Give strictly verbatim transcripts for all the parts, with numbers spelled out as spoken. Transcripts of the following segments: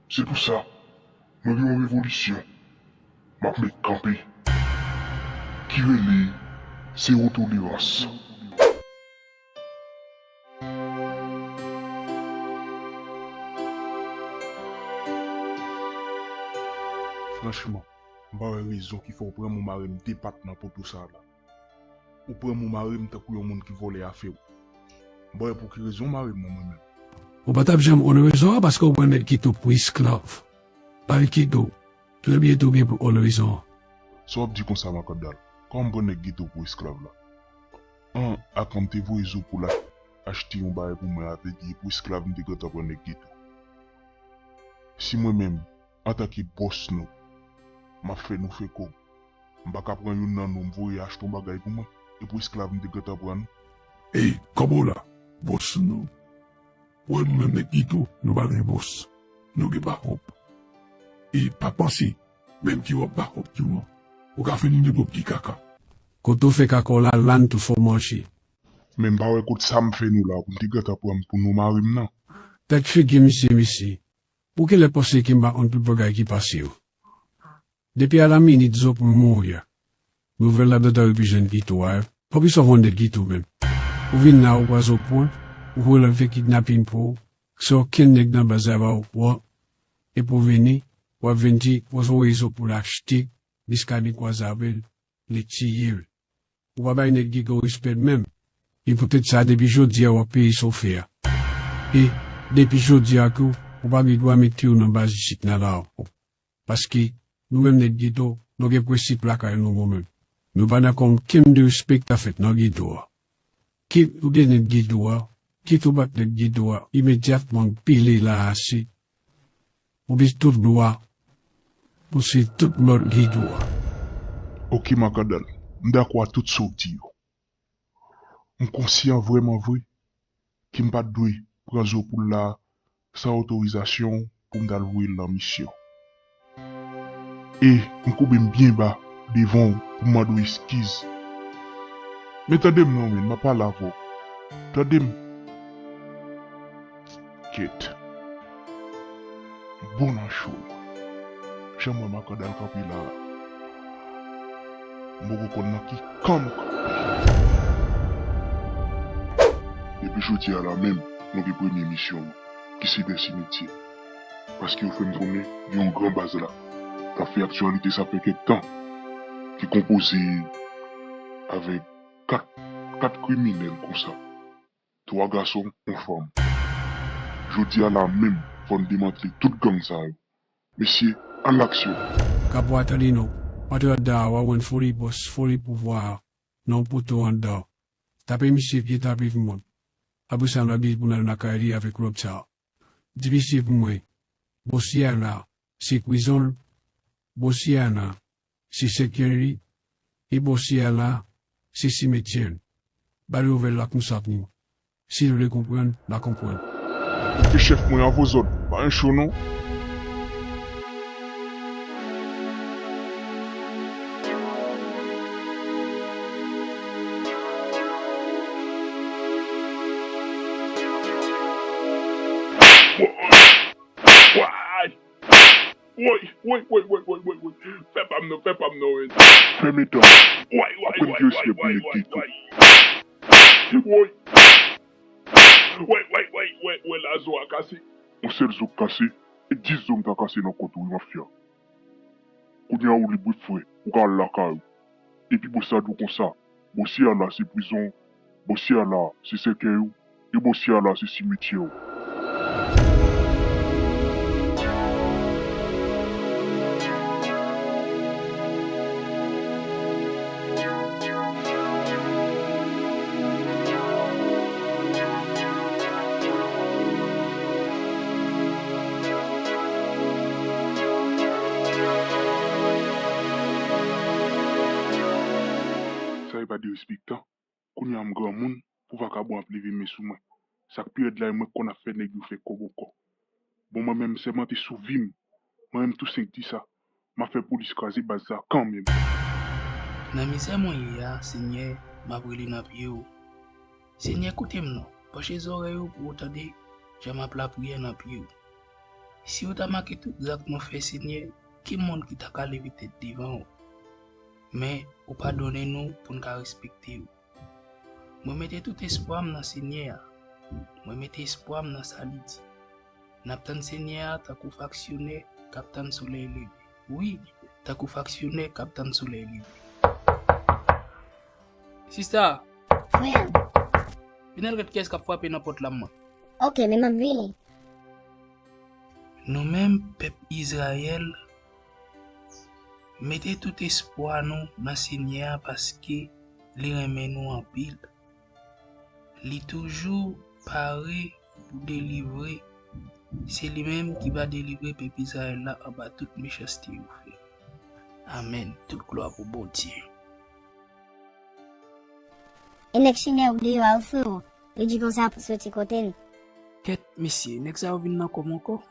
Se pou sa, mwen gen yon revolisyon m ap met kanpe ki rele zewo tolerans. Franchman, m pa wè rezon ki fè w pran m ou mare m de pat nan poto sa la. Ou pran m ou mare m tankou yon moun ki vòlè afè w. M pa wè pou ki rezon w mare m nan mwen menm. Ou pa t ap janm onore zò a paske w pran nèg Ghetto pou esklav. Pale Ghetto, trè byento w gen pou onore zò an. Sa w ap di konsa, Makandal? Kòman m pran nèg Ghetto pou esklav la? An, akan m te voye zo pou l al achte yon bagay pou mwen avèk li, e pou esklav m te gentan pran nèg Ghetto. Si mwen menm, antanke bòs nou, m ap fè nou fè kòb, m pa ka pran youn nan nou, m voye achte yon bagay pou mwen, e pou esklav m te gentan pran nou. Ey, kòbo la, bòs nou. Ou wè nou menm nèg Ghetto, nou pa gen bòs. Nou gen bakòp. E pa panse, menm ki w ap bakòp tou an, ou ka fini nenpòt ki kaka. Kote w fè kaka w la, la n tou fè w manje. Men m pa wè kot sa m fè nou la pou n te gentan pran m pou nou mare m nan. Gad figi misye, mesye. Ou genlè panse ke m pa konn tout bagay ki pase yo. Depi a la minit zo pou l mouri a, nouvèl la dada yo pi jwenn Ghetto a, e. Fòk li sòv yon nèg Ghetto menm. Ou vin la, ou pran zo pou l, ou voye l al fè kidnapin pou ou, san okenn nèg nan baz la pa okouran, epi w vini, w ap vin di, w voye zo pou l achte, jiska li kwaze avè l, li tiye l. Ou pa bay nèg Ghetto respè l menm. E poutèt sa, depi jodi a, w ap peye sa w fè a. E, depi jodi a tou, ou pa gen dwa mete yo nan baz isit nan la ankò. Paske, nou menm nèg Ghetto, nou gen prensip lakay nou, nou menm. Nou pa nan konn okenn derespektan fèt nan Ghetto a. Kit ou gen nèg Ghetto a, kit ou pa t nèg Ghetto a, imedyatman pile la a se pou li tout dwa pou se tout lòt Ghetto a. Oke, Makandal, m dakò a tout sa w di yo. M konsyan vrèman vre ke m pa t dwe pran zo pou l la san otorizasyon w pou m t al voye l nan misyon. E m koube m byen ba devan w pou m mande w eskiz. Men tande m non, men m ap pale avè w. Tande m. Kèt. Bon nan cho. Jan m wè Makandal kanpe la a, m poko konn nan ki kan m kanpe. Depi jodi a la menm, nou gen premye misyon nou, ki se nan simityè. Paske yo fè m konnen gen yon gran baz la k ap fè aktyalite, sa fè kèk tan, ki konpoze avèk kat, kat kriminèl konsa. Twa gason, yon fanm. Jodi a la menm, fò n demantle tout gang sa yo. Mesye, a laksyon! Kapwa, tande non. Antre anndan a, w a wè foli bòs, foli pouvwa a, nan yon poto anndan. Tape misye pye, tape moun. Apre sa, n ap di pou n al lakay li avèk lòd sa a. Di misye pou mwen, Bòs Yala, se prizon l, Bòs Yala, se sèkèy li, e Bòs Yala, se simetyè l. Ba l nouvèl la konsa pou mwen. Si l vle konprann, l a konprann. Oke chèf, mwen avè w zòd. Pa gen cho non. Woy! Woy, woy, woy, woy, woy, woy, woy. Fè pa m non, fè pa m non, wi. Fèmen tan. Woy, woy, aprann woy, gen respè woy, pou woy, nèg woy, geto. Woy. Woy, woy, woy, woy, woy, la zo a kase. Yon sèl zo k kase, e dis zo m ta kase nan kont ou, wi, mafya. Kounye a ou lib, wi, frè, ou ka al lakay ou. Epi bòs la di w konsa, Bòs Yala se prizon w, Bòs Yala se sèkèy ou, e Bòs Yala se simetyè w. Sa e pa derespektan. Kounye a m granmoun, pou vakabon ap leve men sou mwen. Sa k pi rèd la, e mwen k konn ap fè nèg yo fè kòb ankò. Bon, mwen menm, m sèmante sou vi m, mwen menm Tousen k di sa, m ap fè polis kraze baz la kanmenm. Nan mizè mwen ye a, Senyè, m ap rele nan pye w. Senyè, koute m non, panche zòrèy ou pou w tande jan m ap lapriyè nan pye w. Si yo ta make tout zak nou fè, Senyè, ki moun ki ta ka leve tèt devan w? Men, ou padone nou pou n ka respekte w. Mwen mete tout espwa m nan Senyè a. Mwen mete espwa m nan sa li di. N ap tann Senyè a tankou faksyonè k ap tann solèy leve. Wi, tankou faksyonè k ap tann solèy leve. Sista! Frè m. Vin al gad kiyès k ap frape nan pòt la, mwen. Oke, men m ap vini. Nou menm, pèp Izrayèl, mete tout espwa nou nan Senyè a, paske li renmen nou anpil. Li toujou pare pou delivre. Se li menm ki va delivre pèp Izrayèl la anba tout mechanste yo fè. Amèn. Tout glwa pou Bondye. E nèg chimè ou deyò a wi, frero. Li di konsa pou soti kote n. Kèt, mesye, nèg sa yo vin nan kò m ankò.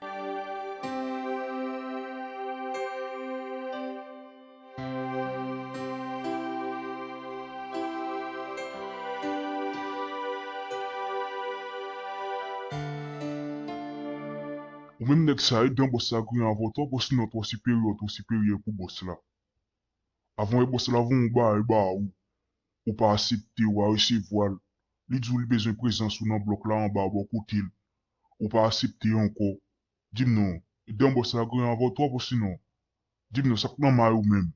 Ou menm nèg sa, edan bòs la griyen avè w twòp, osinon twò siperyè, twò siperyè pou bòs la. Avan e bòs la voye yon bagay ba ou, ou pa aksepte, ou pa resevwa l. Li di w li bezwen prezans ou nan blòk la anba bò kote l. Ou pa aksepte ankò. Di m non, edan bòs la griyen avè w twòp osinon? Di m non, sa k nan may ou menm?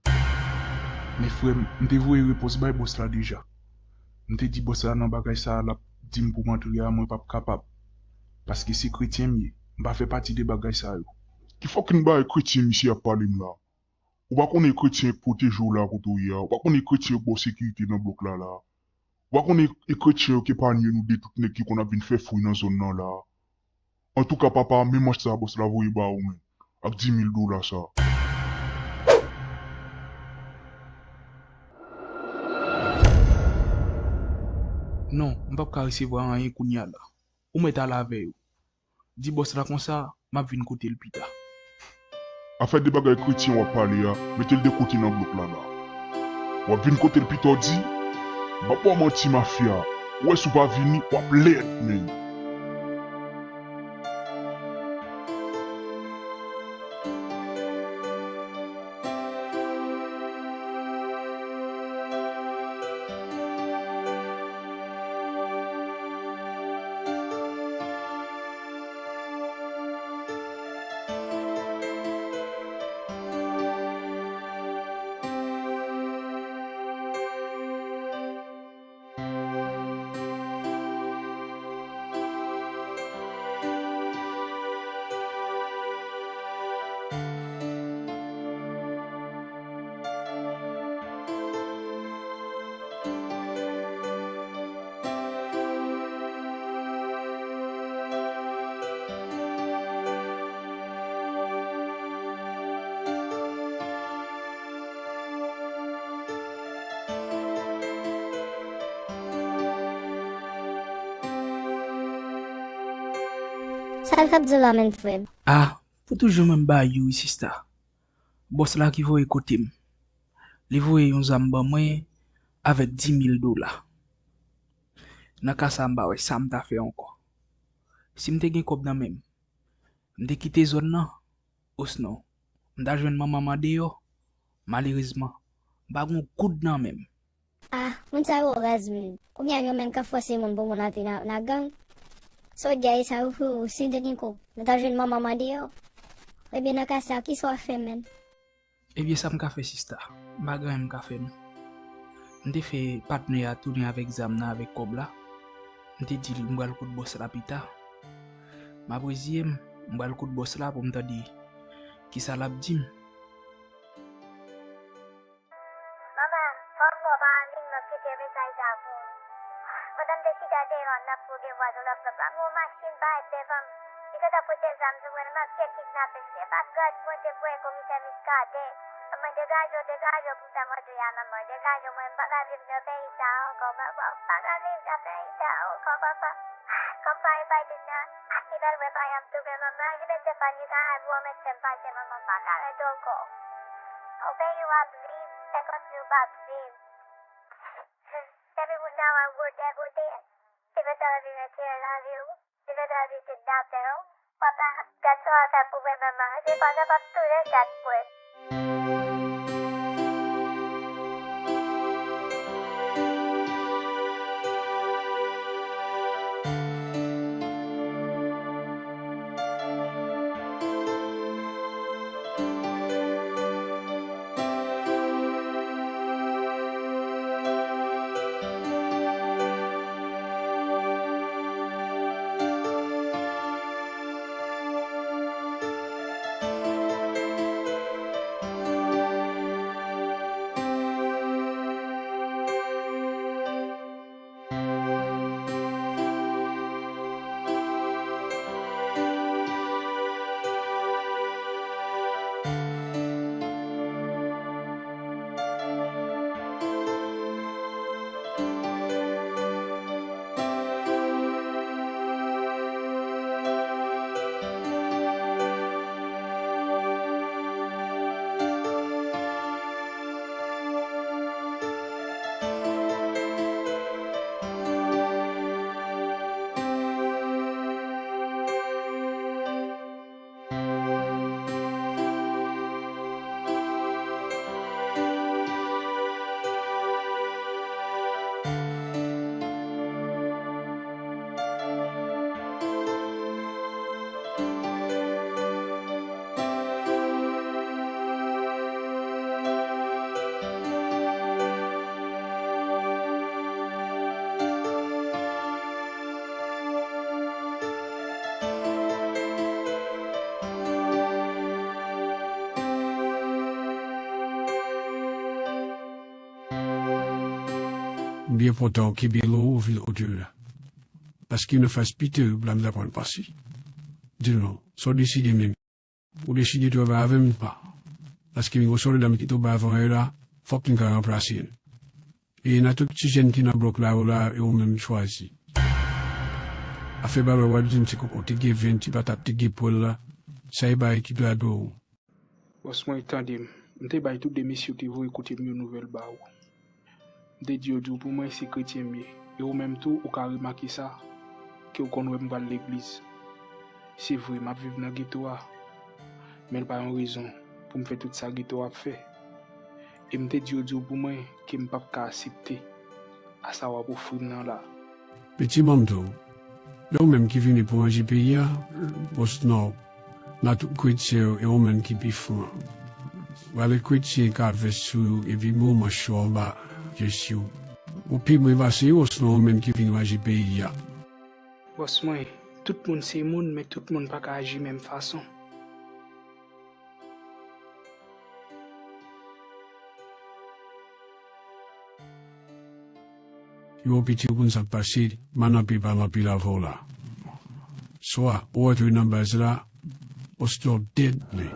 Men frè m, m te voye repons bay bòs la deja. M te di bòs la nan bagay sa a l ap di m pou m antre a, mwen p ap kapab. Paske se kretyen m ye. M pa fè pati de bagay sa yo. Ki fucking bagay kretyen misye ap pale m la? Ou pa konnen kretyen k pwoteje w la kote w ye a? Ou pa konnen kretyen yo k ba w sekirite nan blòk la la? Ou pa konnen e kretyen yo k epanye nou de tout nèg ki konn ap vin fè fouy nan zòn nan la? Antouka, papa, men manch sa bòs la voye ba ou, men, ak di mil dola sa. Non, m p ap ka resevwa anyen kounye a la. Ou mèt al avè yo. Di bòs la konsa, m ap vin kote l pita. Afè de bagay kretyen w ap pale a, mete l de kote nan blòk la la. W ap vin kote l pita w di, m p ap ba w manti mafya, ou wè si w pa vini, w ap lèd, men. Sa l t ap di w la menm, frè m? Ah, pou toujou menm bagay yo wi, sista. Bòs la ki voye kote m. Li voye yon zam ban mwen avèk di mil dola. Nan ka sa, m pa wè sa m ta fè ankò. Si m te gen kòb nan men m, m te kite zòn nan, osnon, m ta jwenn manman m andeyò. Malerezman, m pa gen yon goud nan men m. Ah, moun sa yo raz, wi. Kounye a, yo menm k ap fòse moun pou moun antre nan, nan gang. Sa w di a, e sa yo fè w, si m te gen kòb, m ta jwenn manman m andeyò. Ebyen, nan ka sa, kisa w ap fè, menm? Ebyen, sa m ka fè, sista? M pa gen anyen m ka fè, non. M te fè patnè a tounen avèk zam nan, avèk kòb la. M te di l m pral kout bòs la pita. M ap reziye m, m pral kout bòs la pou m tande kisa l ap di m. Mama, fò m ba w pa anvi m, m ap kite mesaj sa pou ou. Pandan m te chita deyò a, m t ap pwoke vwazon lòp lòp la, m wè yon machin parèt devan m. Li gentan pote zam sou mwen, m ap tcheke kidnapè. Se pa gad Bondye voye komisè Miskaden. Manman, degaje w, degaje w pou sa m antre a, manman. Degaje w, mwen m pa ka viv nan peyi sa a ankò, manman. M pa ka viv nan peyi sa a ankò, papa. Kòm pa e bay din nan, li fè l wè pa y ap toufe manman. Li mete fè li ka al pou yon medsen pase, manman, m pa ka ret ankò. Yon peyi w ap viv, se kòmsi w p ap viv. Depi moun nan wè w gwo dèboute, li gentan anvi retire lavi w, li gentan anvi kidnape w. Papa, gad sa w ap fè pou mwen, manman. Se pa sa, pap tounen gad mwen. M byen kontan w kenbe lou w vin otè la. Paske yon faz pi terib la m ta pral pase. Di non, sa w deside menm. Ou deside travay avè m pa. Paske m gen yon sòlda m kite w bay avan yè la, fòk m ka ranplase l. E nan tout ti jèn ki nan blòk la yo la, e ou menm m chwazi. Afè bagay w ap di m se kòkòt te gen venn, ti patat te gen pwèl la, sa e bagay ki dwe adwe w. Bòs mwen, tande m. M te bay tout de mesye w te voye kote m yo nouvèl ba ou. M te di yo di w pou mwen se kretyen m ye. E ou menm tou, ou ka remake sa, ke w konn wè m pral legliz. Se vre, m ap viv nan geto a, men l pa yon rezon pou m fè tout sa geto a ap fè. E m te di yo di w pou mwen ke m p ap ka aksepte a sa w ap ofri m nan la. Piti, ban m di w, lè ou menm ki vini pou ranje peyi a, osnon nan tout kretyen yo, e ou menm ki pi fran. Valè kretyen ka vès sou ou epi mou manch yo anba je si w. Ou pi mwen pase yo, osnon ou menm ki vin ranje peyi a. Bòs mwen, tout moun se moun, men tout moun pa ka aji menm fason. Yo piti, ou konn sa k pase, m ann anpil pale anpil avè w la. Swa ou antre nan baz la, osnon w dead li.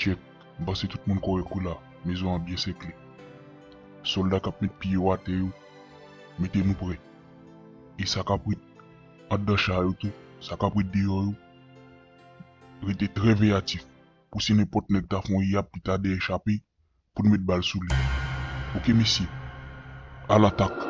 Tchèk, m panse tout moun kòrèk wi la, mezon an byen sèkle. Sòlda k ap met pye yo atè yo, mete nou prè. E sa k ap ret anndan cha yo tou, sa k ap ret deyò yo, rete trè veyatif. Pou si nenpòt nèg ta fè yon yap, li ta dèyè chape, pou n met bal sou li. Oke mesye, alatak!